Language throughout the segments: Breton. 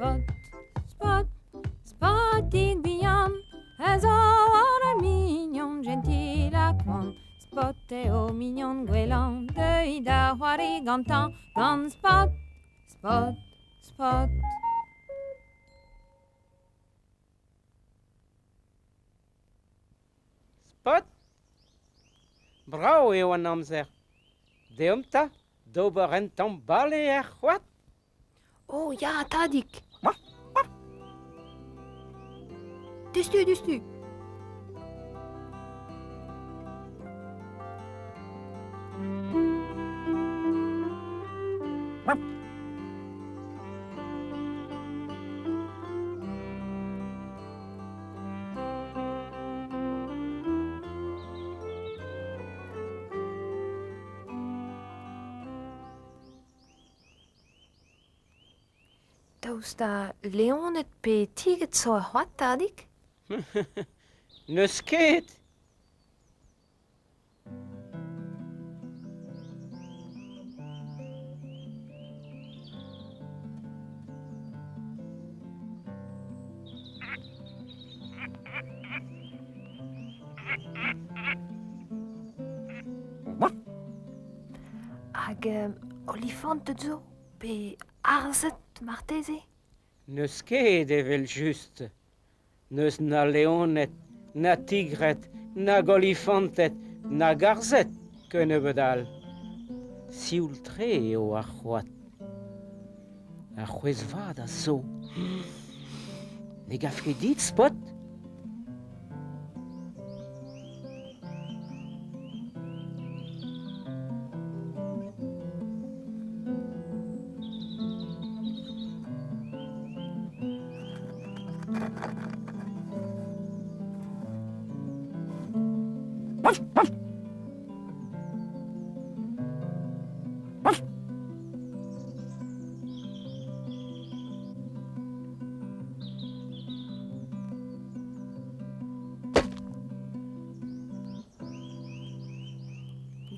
Spot, Spot, Spotig bihan, a zo ur mignon gentil ha koant. Spot eo mignon gwellañ, deuit da c'hoari gantañ gant Spot, Spot, Spot. Spot? Brav eo an amzer. Deomp 'ta d'ober un tamm bale er c'hoad. Oh ya, tadig. Diouzhtu, diouzhtu. Daoust ha leoned pe tiged zo er c'hoad, tadig? N'eus ket. Hag olifanted zo pe arzhed marteze? N'eus ket evel-just. N'eus na leoned, na tigred, nag olifanted, nag arzhed kennebeut all. Sioul-tre eo ar c'hoad. Ar c'hwezh vat a zo. Ne gav ket dit, Spot?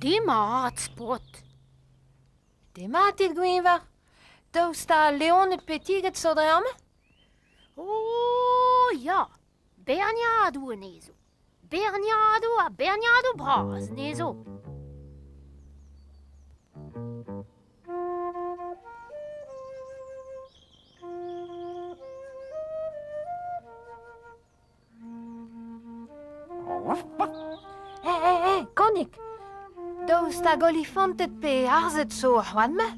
Demat, Spot. Demat dit, Gwiñver. Daoust ha leoned pe tiged zo dre amañ? Oh ya, berniadoù anezho. Berniadoù ha berniadoù bras anezho. Eh, eh, eh, Konig! Daoust hag olifanted pe arzhed zo er c'hoad-mañ?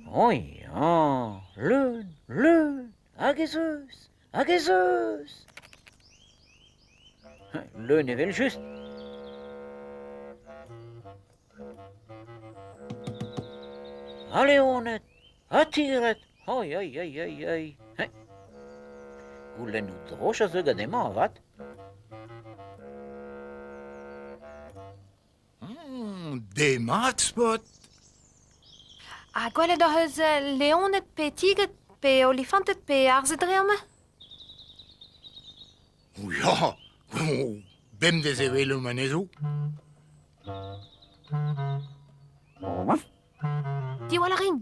Oh ya, leun, leun, hag ez eus, hag ez eus. Leun evel-just. Ha leoned, ha tigred, oi, oi, oi, oi, oi. Goulennoù droch a zeu gant hemañ avat. Demat, Spot. Ha gwelet hoc'h eus leoned pe tigred pe olifanted pe arzhed dre amañ? Oh ya, bemdez e welomp anezho. Diwall a rin.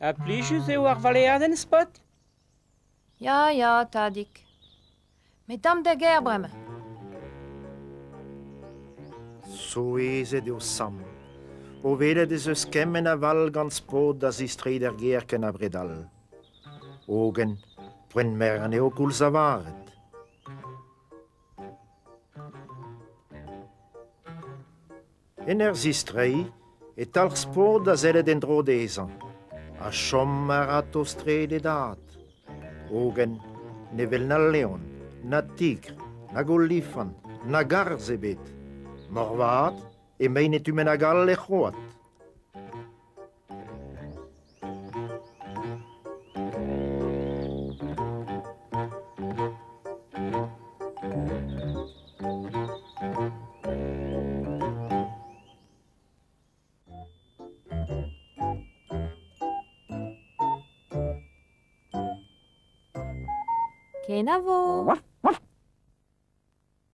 Ha plijus eo ar valeadenn, Spot? Ya, ya, tadig. Met dam da gêr bremañ. Souezhet eo Sam o welet ez eus kement a vall gant Spot da zistreiñ d'ar gêr ken abred all. Hogen, poent merenn eo koulz lavaret. En ur zistreiñ e talc'h Spot da sellet en-dro dezhañ ha chom a ra tost-tre d'e dad. Hogen ne wel na leon, na tigr, nag olifant, nag arzh ebet. Moarvat emaint e tu bennak all er c'hoad. Kenavo!